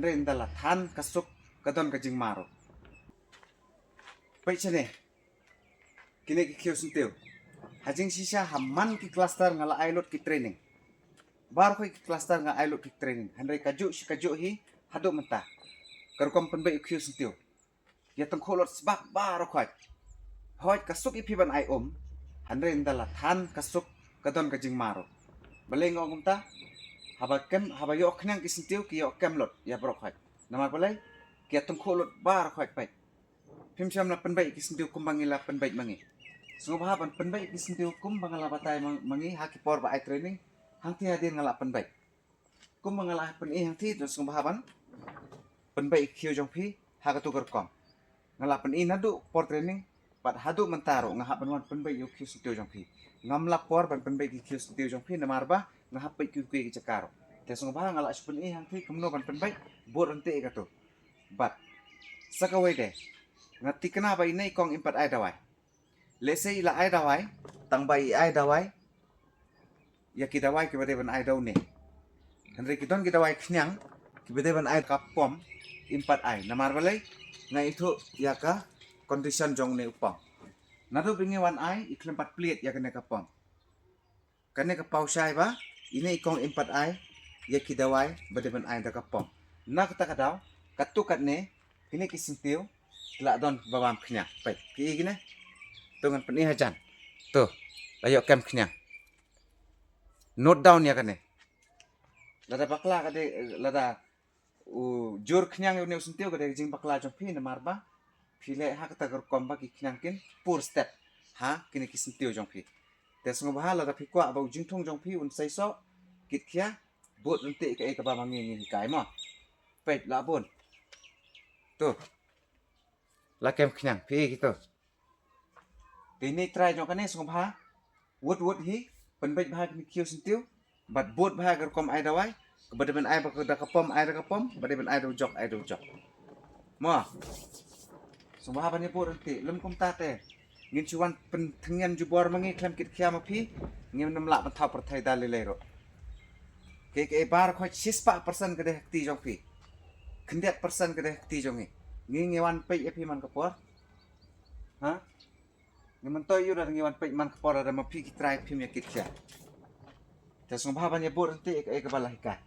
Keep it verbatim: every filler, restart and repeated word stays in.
Hynrei ynda la than ka suk ka don ka jingmar ruh. Peit shane. Kine ki khiew syntiew. Ha jingshisha ha man ki cluster nga la ai lut ki training. Baroh khoit ki cluster nga ai lut ki training. Hynrei kajuh shi kajuh hi haduh mynta. Ka rukom pynbeit u khiew syntiew. Ïa tyngkhuh lut sbak baroh khoit. Hooid ka suk ïa phi ban ai um. Hynrei ynda la than ka suk ka don ka jingmar ruh. Balei nga ong kumta? Haba kem, haba ïoh khñiang ki syntiew ki ïoh kem lut ïa baroh khoit. Namar balei? Ki ïa tyngkhuh lut baroh khoit peit. Phim shym la pynbeit ki syntiew kumba ngi la pynbeit ma ngi. Sngewbha ban pynbeit ki syntiew kumba nga la batai ma, ma ngi ha ki por ba ai training. Hangtei hadien nga la pynbeit. Kumba nga la pyni hangtei, to sngewbha ban pynbeit ki khiew jong phi ha katu ka rukom. Nga la pyni naduh por training bad haduh mynta ruh nga hap ban wan pynbeit ïa u khiew syntiew jong phi. Ngam lap por ban pynbeit ki khiew syntiew jong phi namar ba nga hap peit kiwei kiwei ki jaka ruh. Te sngewbha nga la shu pyni hangtei kumno ban pynbeit, bud ryntih ïa katu. Bad sa kawei de, nga tikna ba ine i kong im pat ai dawai. Lehse i la ai dawai, tang ba i ai dawai ïa ki dawai kiba dei ban ai da une. Hynrei ki don ki dawai khñiang kiba dei ban ai da ka pom, im pat ai. Namar balei? Nga ithuh ïa ka condition jong une u pom. Naduh ba ngi wan ai, i khlem pat plied ïa kane ka pom. Kane ka paw shai ba ine i kong im pat ai ïa ki dawai ba dei ban ai da ka pom. Na kata ka daw, katto katne kine ki syntiew ki la don ba bam khñiang. Peit, ki i kine. To ngan pyni hajan. To, la ïoh kem khñiang. Note down ïa kane. Lada bakla ka dei, lada u jur khñiang ïa une u syntiew ka dei ka jingbakla jong phi namar ba phi leh ha kata ka rukom ba ki khñiang kin pur stet ha kine ki syntiew jong phi. Te sngewbha lada phi kwah ba u jingthung jong phi un seisoh kit khia, bud ryntih kaei kaba ma ngi ngi hikai mo. Peit la bun. To. La kem khñiang phi kito. Te ine i trai jong kane sngewbha wut wut hi pynbeit bha ki khiew syntiew bad bud bha ka rukom ai dawai, kaba dei ban ai ba da ka pom ai da ka pom, ba dei ban ai da u jok ai da u jok. Mo. Sngewbha ban ïa bud ryntih, lym kumta te ngin shu wan pynthngan jubor ma ngi khlem kit khia ma phi, ngim nym lah ban thaw pyrthei da lei lei ruh. Kaei kaei baroh khoit shispah percent ka dei ha kti jong phi. Khyndiat percent ka dei ha kti jong ngi. Ngi ngi wan peit ïa phi man ka por. Ha? Ngi myntoi ïa u da ngi wan peit man ka por da ma phi ki trai phim ïa kit khia. Te sngewbha ban ïa bud ryntih ïa kaei kaba la hikai.